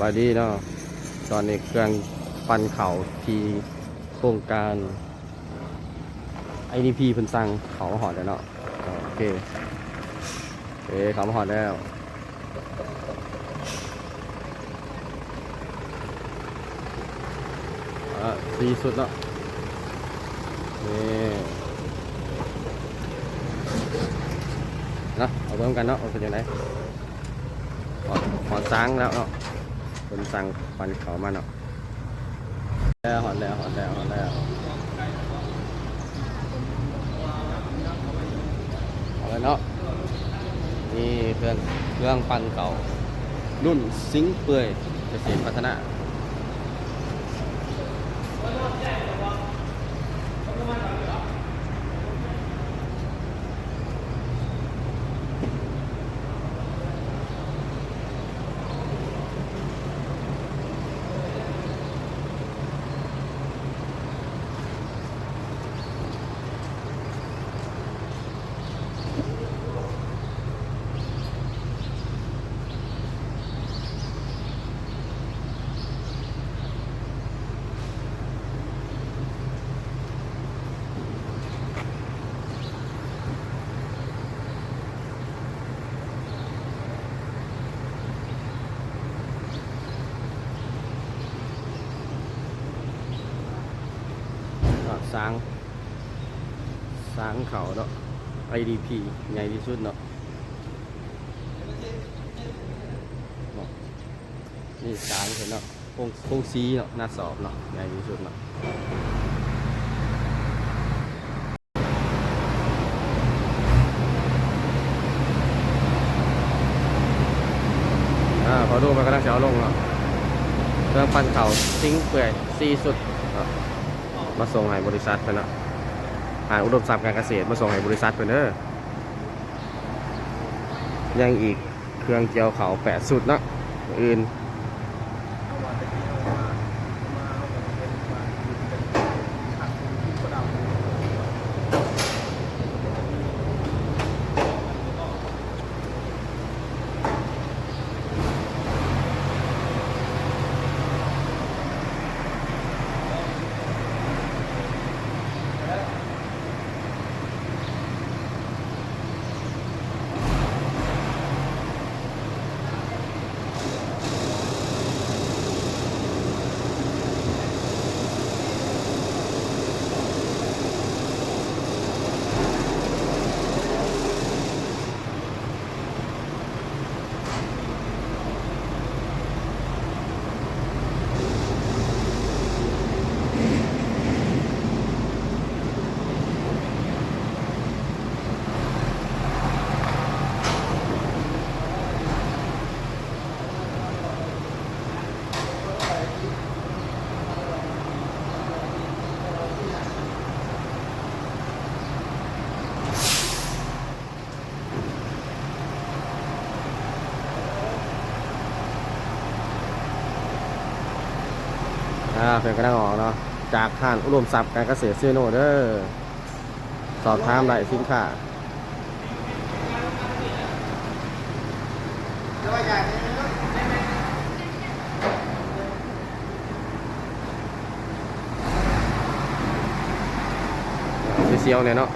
ສະບາຍດີເນາະ ຕອນນີ້ເຄື່ອງປັ່ນເຂົ້າທີ່ໂຄງການ ໄອດີພີ ເພິ່ນສັ່ງເຂົ້າມາຮອດແລ້ວເນາະ. ໂອເຄ ໂອເຄ ເຂົ້າມາຮອດແລ້ວ. ອ່າ ສີ່ຊຸດເນາະ ນີ້ເນາະ ເອົາເບິ່ງກັນເນາະວ່າເປັນຈັ່ງໃດ. ຮອດ ຮອດສາງແລ້ວເນາະ ເພິ່ນສັ່ງປັ່ນເຂົ້າມາເນາະ. ແລ້ວ ຮອດແລ້ວ ຮອດແລ້ວ ຮອດແລ້ວ ເອົາແລ້ວເນາະ. ນີ້ເຄື່ອງ ເຄື່ອງປັ່ນເຂົ້າ ລຸ້ນສິງເປື່ອຍ ກະເສດພັດທະນາ. ສາງ ສາງເຂົ້າເນາະ ໄອດີພີ ໃຫຍ່ທີ່ສຸດເນາະ. ນີ້ສາງເພິ່ນເນາະ ໂຮງ ໂຮງສີເນາະ ໜ້າສອບເນາະ ໃຫຍ່ທີ່ສຸດເນາະ. ອ່າ ພໍດູເພິ່ນກຳລັງຊິເອົາລົງເນາະ ເຄື່ອງປັ່ນເຂົ້າສິງເປື່ອຍສີ່ຊຸດເນາະ ມາສົ່ງໃຫ້ບໍລິສັດເພິ່ນເນາະ ຫ້າງອຸດົມຊັບການກະເສດ ມາສົ່ງໃຫ້ບໍລິສັດເພິ່ນເດີ. ຍັງອີກ ເຄື່ອງກ່ຽວເຂົ້າແປດຊຸດເນາະ ມື້ອື່ນ. ອ່າ ເພິ່ນກຳລັງອອກເນາະ ຈາກຮ້ານອຸດົມຊັບການກະເສດເຊໂນເດີ. ສອບຖາມໄດ້ສິນຄ້າ. ຊິສ່ຽວແດ່ເນາະ. ອ່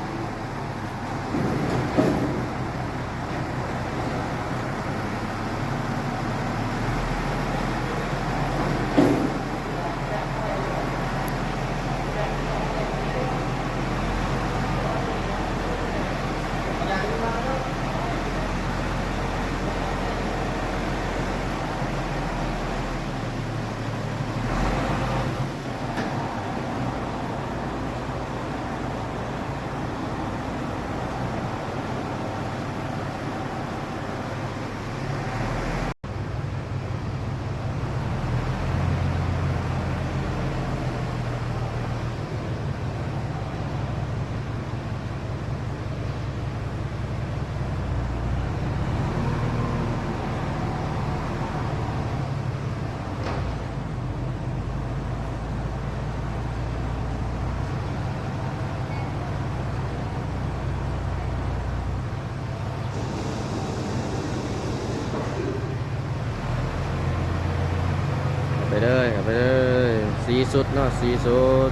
ໄປເລີຍ ເຂົ້າໄປເລີຍ ສີ່ຊຸດເນາະ ສີ່ຊຸດ.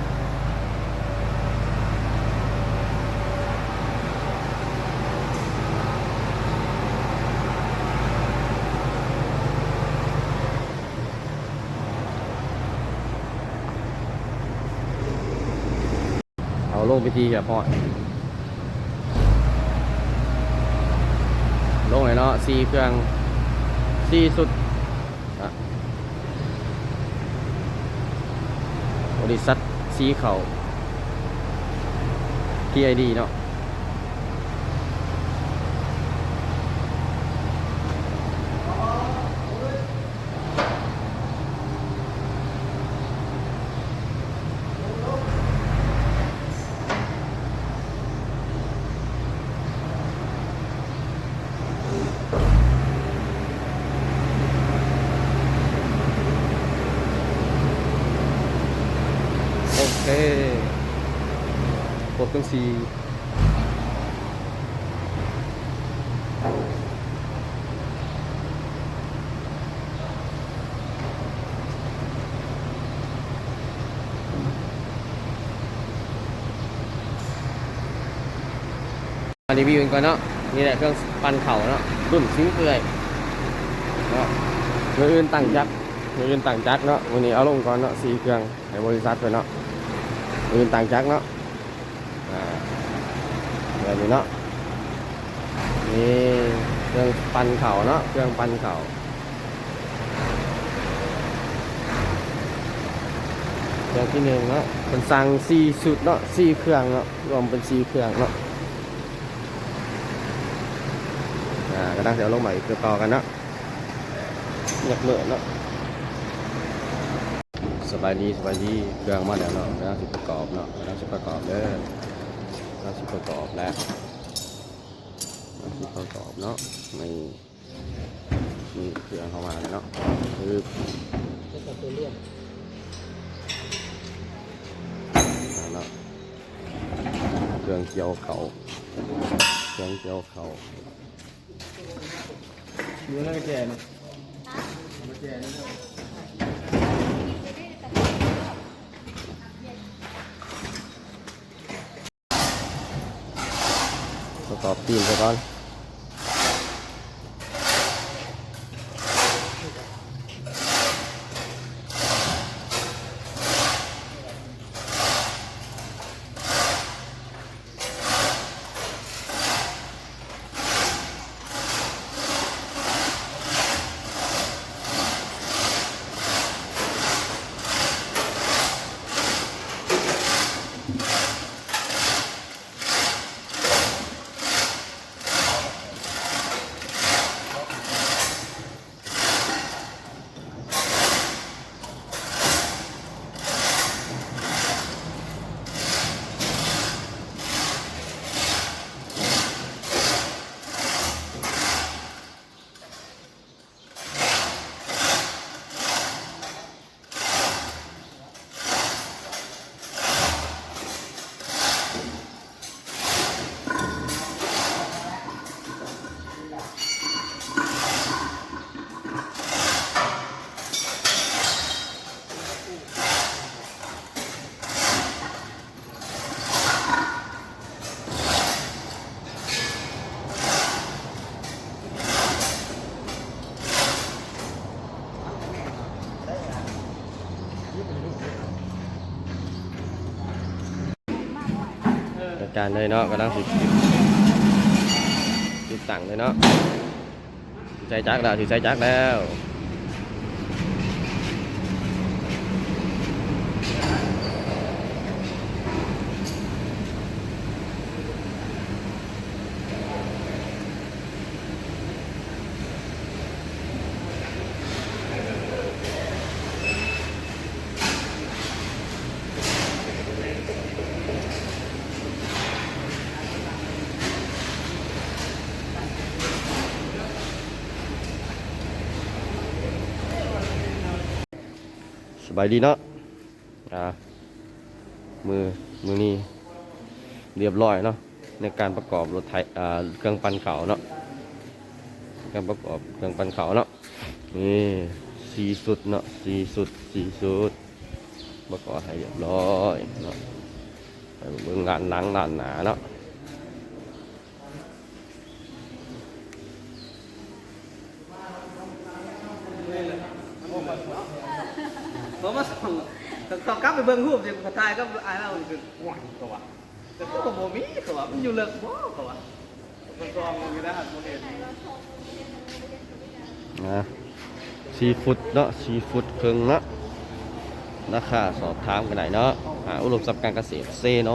ເອົາລົງໄປທີ່ຮຽບຮ້ອຍ ລົງແລ້ວເນາະ ສີ່ເຄື່ອງ ສີ່ຊຸດ ບໍລິສັດສີເຂົ້າ ພີໄອດີ ເນາະ. ໂອເຄ ຄົບທັງສີ່. ມາຣີວິວກັນກ່ອນເນາະ ນີ້ແຫຼະເຄື່ອງປັ່ນເຂົ້າເນາະ ລຸ້ນຊິງເປື່ອຍເນາະ. ມື້ອື່ນຕັ້ງຈັກ ມື້ອື່ນຕັ້ງຈັກເນາະ ມື້ນີ້ເອົາລົງກ່ອນເນາະ ສີ່ເຄື່ອງໃຫ້ບໍລິສັດເພິ່ນເນາະ ມື້ອື່ນຕັ້ງຈັກເນາະ. ອ່າ ແບບນີ້ເນາະ ນີ້ເຄື່ອງປັ່ນເຂົ້າເນາະ ເຄື່ອງປັ່ນເຂົ້າ ເຄື່ອງທີໜຶ່ງເນາະ ເພິ່ນສັ່ງສີ່ຊຸດເນາະ ສີ່ເຄື່ອງເນາະ ລວມເປັນສີ່ເຄື່ອງເນາະ. ອ່າ ກຳລັງຊິເອົາລົງມາອີກຕໍ່ກັນເນາະ ຍັກເມີເນາະ. ສະບາຍດີ ສະບາຍດີ ເຄື່ອງມາແລ້ວເນາະ ກຳລັງຊິປະກອບເນາະ ກຳລັງຊິປະກອບເດີ ກຳລັງຊິປະກອບແລ້ວ ກຳລັງຊິປະກອບເນາະ ນີ້ ນີ້ເຄື່ອງເຂົ້າມາແລ້ວເນາະ ປຶບ ເປັນຕົວເລື່ອນ ເນາະ ເຄື່ອງກ່ຽວເຂົ້າ ເຄື່ອງກ່ຽວເຂົ້າ. ຢູ່ໃນແຈນ ແຈນ ປະກອບຕີນໃສ່ກ່ອນ. ຈັດການເລີຍເນາະ ກຳລັງຊິຕິດ ຕິດຕັ້ງເລີຍເນາະ. ຖືໃສ່ຈັກແລ້ວ ຖືໃສ່ຈັກແລ້ວ. ສະບາຍດີເນາະ ອ່າ ມື້ ມື້ນີ້ຮຽບຮ້ອຍເນາະ ໃນການປະກອບລົດໄຖ ອ່າ ເຄື່ອງປັ່ນເຂົ້າເນາະ ການປະກອບເຄື່ອງປັ່ນເຂົ້າເນາະ. ນີ້ ສີ່ຊຸດເນາະ ສີ່ຊຸດ ສີ່ຊຸດ ປະກອບໃຫ້ຮຽບຮ້ອຍເນາະ. ໄປເບິ່ງດ້ານຫຼັງດ້ານໜ້າເນາະ. ເຂົາມາສ່ອງ ເຂົາກັບໄປເບິ່ງຮູບທີ່ຂ້ອຍຖ່າຍກັບອ້າຍລາວນີ້ ຄື ໂອ້ຍ ເຂົາວ່າ ແຕ່ຄືວ່າບໍ່ມີ ເຂົາວ່າ ມັນຢູ່ເລິກບໍ່ ເຂົາວ່າ ເຂົາສ່ອງຢູ່ນະ ບໍ່ເຫັນ. ອ່າ ສີ່ຟຸດເນາະ ສີ່ຟຸດເຄິ່ງເນາະ. ລາຄາສອບຖາມກັນໄດ້ເນາະ. ຫ້າງອຸດົມຊັບການກະເສດເຊໂນ.